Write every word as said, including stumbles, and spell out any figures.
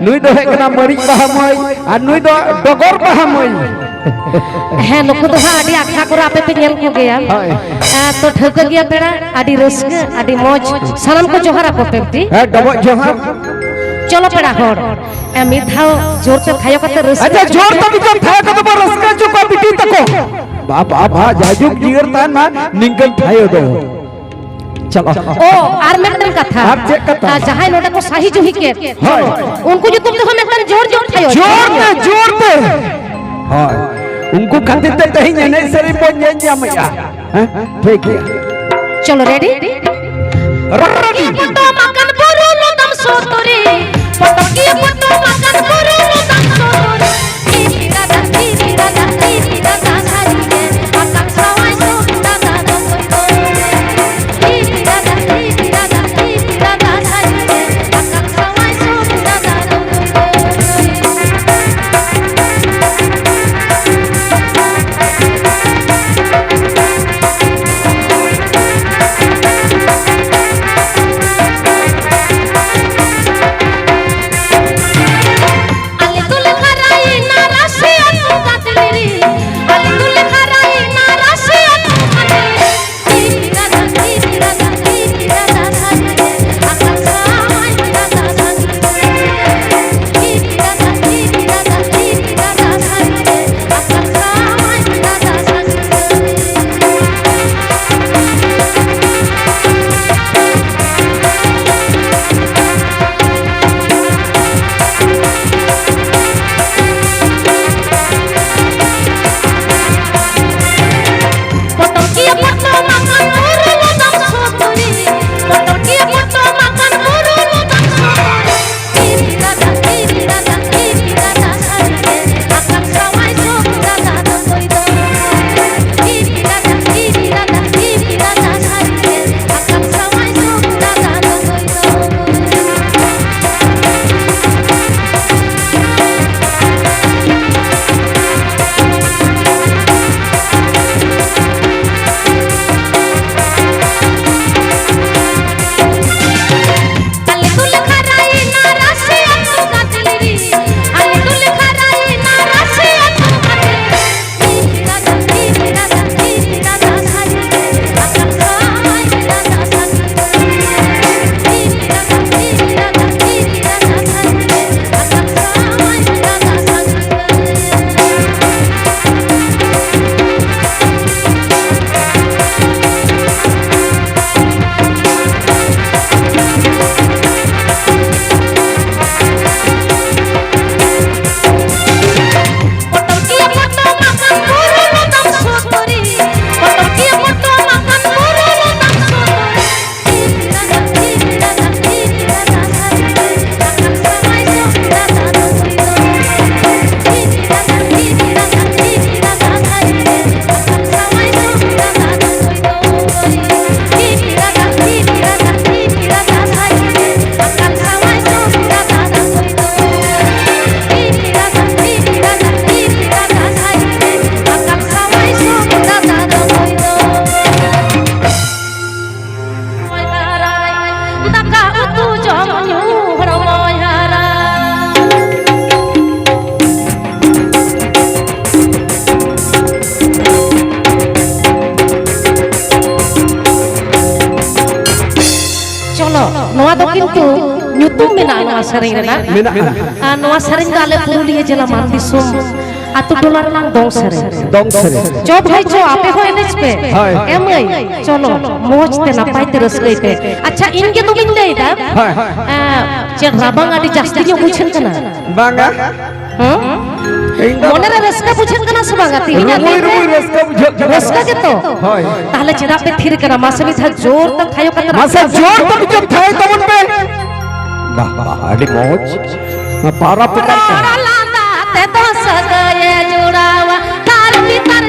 ᱱᱩᱭ ᱫᱚ ᱦᱩᱭᱩᱜ ᱠᱟᱱᱟ ᱢᱟᱹᱨᱤᱪ ᱵᱟᱦᱟ ᱢᱟᱹᱭ, ᱟᱨ ᱱᱩᱭ ᱫᱚ ᱰᱚᱜᱚᱨ ᱵᱟᱦᱟ ᱢᱟᱹᱭ᱾ ᱦᱮᱸ, ᱱᱩᱠᱩ ᱫᱚ ᱦᱟᱸᱜ ᱟᱹᱰᱤ ᱟᱠᱷᱲᱟ ᱠᱚᱨᱮ ᱟᱯᱮ ᱯᱮ ᱧᱮᱞ ᱠᱚᱜᱮᱭᱟ᱾ ᱦᱳᱭ᱾ ᱮᱸ, ᱛᱚ ᱴᱷᱟᱹᱣᱠᱟᱹ ᱜᱮᱭᱟ ᱯᱮᱲᱟ, ᱟᱹᱰᱤ ᱨᱟᱹᱥᱠᱟᱹ, ᱟᱹᱰᱤ ᱢᱚᱡᱽ᱾ ᱥᱟᱱᱟᱢ ᱠᱚ ᱡᱚᱦᱟᱨ ᱟᱠᱚ ᱯᱮ ᱵᱤᱴᱤ᱾ ᱦᱮᱸ, ᱰᱚᱵᱚᱜ ᱡᱚᱦᱟᱨ᱾ ᱪᱚᱞᱚ ᱯᱮᱲᱟ ᱦᱚᱲ, ᱮᱸ, ᱢᱤᱫ ᱫᱷᱟᱣ ᱡᱳᱨ ᱛᱮ ᱛᱷᱟᱭᱚ ᱠᱟᱛᱮ ᱨᱟᱹᱥᱠᱟᱹ ᱟᱪᱪᱷᱟ, ᱦᱚᱪᱚ ᱡᱳᱨ ᱯᱮ᱾ ᱛᱮ ᱢᱤᱫ ᱫᱷᱟᱣ ᱛᱷᱟᱭᱚ ᱠᱟᱛᱮ ᱵᱚ ᱨᱟᱹᱥᱠᱟᱹ ᱦᱚᱪᱚ ᱠᱚᱣᱟ ᱵᱤᱴᱤ ᱛᱟᱠᱚ᱾ ᱵᱟ, ᱵᱟ, ᱵᱟ, ᱡᱟᱭᱡᱩᱜᱽ ᱡᱤᱭᱟᱹᱲ ᱛᱟᱦᱮᱱ ᱢᱟ ᱱᱤᱝᱠᱟᱹᱱ ᱛᱷᱟᱭᱚ ᱫᱚ᱾ ᱪᱟᱞᱟᱜ᱾ ᱚ, ᱟᱨ ᱢᱤᱫᱴᱟᱝ ᱠᱟᱛᱷᱟ᱾ ᱟᱨ ᱪᱮᱫ ᱠᱟᱛᱷᱟ? ᱟᱨ ᱡᱟᱦᱟᱸᱭ ᱱᱚᱰᱮ ᱠᱚ ᱥᱟᱦᱤ ᱡᱩᱦᱤ ᱠᱮᱫ, ᱦᱳᱭ᱾ ᱩᱱᱠᱩ ᱧᱩᱛᱩᱢ ᱛᱮᱦᱚᱸ ᱢᱤᱫᱴᱟᱝ ᱡᱳᱨ ᱡᱳᱨ ᱛᱷᱟᱭᱚ᱾ ᱡᱳᱨ ᱛᱮ, ᱡᱳᱨ ᱛᱮ᱾ ᱦᱳᱭ᱾ ᱩᱱᱠᱩ ᱠᱷᱟᱹᱛᱤᱨ ᱛᱮ ᱛᱮᱦᱮᱧ ᱮᱱᱮᱡ ᱥᱮᱨᱮᱧ ᱵᱚᱱ ᱧᱮᱞ ᱧᱟᱢᱮᱜᱼᱟ᱾ ᱦᱮᱸ? ᱴᱷᱤᱠ ᱜᱮᱭᱟ᱾ ᱪᱚᱞᱚ, ᱨᱮᱰᱤ? ᱨᱮᱰᱤ᱾ ᱯᱚᱴᱚᱢ ᱟᱠᱟᱱ ᱵᱩᱨᱩ ᱞᱚᱫᱚᱢ ᱥᱚᱛᱚᱨᱤ, ᱯᱚᱴᱚᱢ ᱟᱠᱟᱱ ᱵᱩᱨᱩ ᱞᱚᱫᱚᱢ ᱥᱚᱛᱚᱨᱤ᱾ ᱢᱮᱱᱟᱜᱼᱟ ᱱᱚᱣᱟ ᱥᱮᱨᱮᱧ ᱨᱮᱱᱟᱜ᱾ ᱢᱮᱱᱟᱜᱼᱟ᱾ ᱟᱨ ᱱᱚᱣᱟ ᱥᱮᱨᱮᱧ ᱫᱚ ᱟᱞᱮ ᱯᱩᱨᱩᱞᱤᱭᱟᱹ ᱡᱮᱞᱟ ᱢᱟᱱ ᱫᱤᱥᱚᱢ ᱟᱛᱳ ᱴᱚᱞᱟ ᱨᱮᱱᱟᱜ ᱫᱚᱝ ᱥᱮᱨᱮᱧ᱾ ᱫᱚᱝ ᱥᱮᱨᱮᱧ᱾ ᱪᱚ ᱵᱷᱟᱭ ᱪᱚ, ᱟᱯᱮ ᱦᱚᱸ ᱮᱱᱮᱡ ᱯᱮ᱾ ᱦᱳᱭ᱾ ᱮ ᱢᱟᱹᱭ, ᱪᱚᱞᱚ, ᱢᱚᱡᱽ ᱛᱮ ᱱᱟᱯᱟᱭ ᱛᱮ ᱨᱟᱹᱥᱠᱟᱹᱭ ᱯᱮ᱾ ᱟᱪᱪᱷᱟ, ᱤᱧ ᱜᱮ ᱫᱚᱢᱮᱧ ᱞᱟᱹᱭ ᱮᱫᱟ᱾ ᱦᱳᱭ᱾ ᱮ, ᱪᱮᱫ ᱨᱟᱵᱟᱝ ᱟᱹᱰᱤ ᱡᱟᱹᱥᱛᱤ ᱧᱚᱜ ᱵᱩᱡᱷᱟᱹᱜ ᱠᱟᱱᱟ? ᱵᱟᱝᱟ᱾ ᱦᱮᱸ? ᱤᱧ ᱫᱚ ᱢᱚᱱᱮ ᱨᱮ ᱨᱟᱹᱥᱠᱟᱹ ᱵᱩᱡᱷᱟᱹᱜ ᱠᱟᱱᱟ ᱥᱮ ᱵᱟᱝᱟ ᱛᱤᱦᱤᱧᱟᱜ ᱨᱩᱢᱩᱭ ᱫᱤᱱ ᱨᱮ? ᱨᱩᱢᱩᱭ ᱨᱟᱹᱥᱠᱟᱹ ᱵᱩᱡᱷᱟᱹᱜ ᱠᱟᱱᱟ᱾ ᱨᱟᱹᱥᱠᱟᱹ ᱜᱮᱛᱚ? ᱦᱳᱭ᱾ ᱛᱟᱦᱞᱮ ᱪᱮᱫᱟᱜ ᱯᱮ ᱛᱷᱤᱨ ᱠᱟᱱᱟ? ᱢᱟᱥᱮ ᱢᱤᱫ ᱫᱷᱟᱣ ᱡᱳᱨ ᱛᱮ ᱛᱷᱟᱭᱚ ᱠᱟᱛᱮ ᱢᱟᱥᱮ ᱡᱳᱨ ᱛᱮ ᱢᱤᱫᱴᱮᱱ ᱛᱷᱟᱭᱚ ᱛᱟᱵᱚᱱ ᱯᱮ᱾ ᱵᱟᱦ, ᱟᱹᱰᱤ ᱢᱚᱡᱽ᱾ ᱯᱟᱨᱟ ᱯᱩᱛᱟᱨ ᱠᱚ᱾ ᱨᱚᱲ ᱞᱟᱸᱫᱟ ᱛᱮᱫᱚ ᱥᱟᱹᱜᱟᱹᱭᱮ ᱡᱚᱲᱟᱣᱟ, ᱛᱟᱨ ᱵᱷᱤᱛᱟᱨ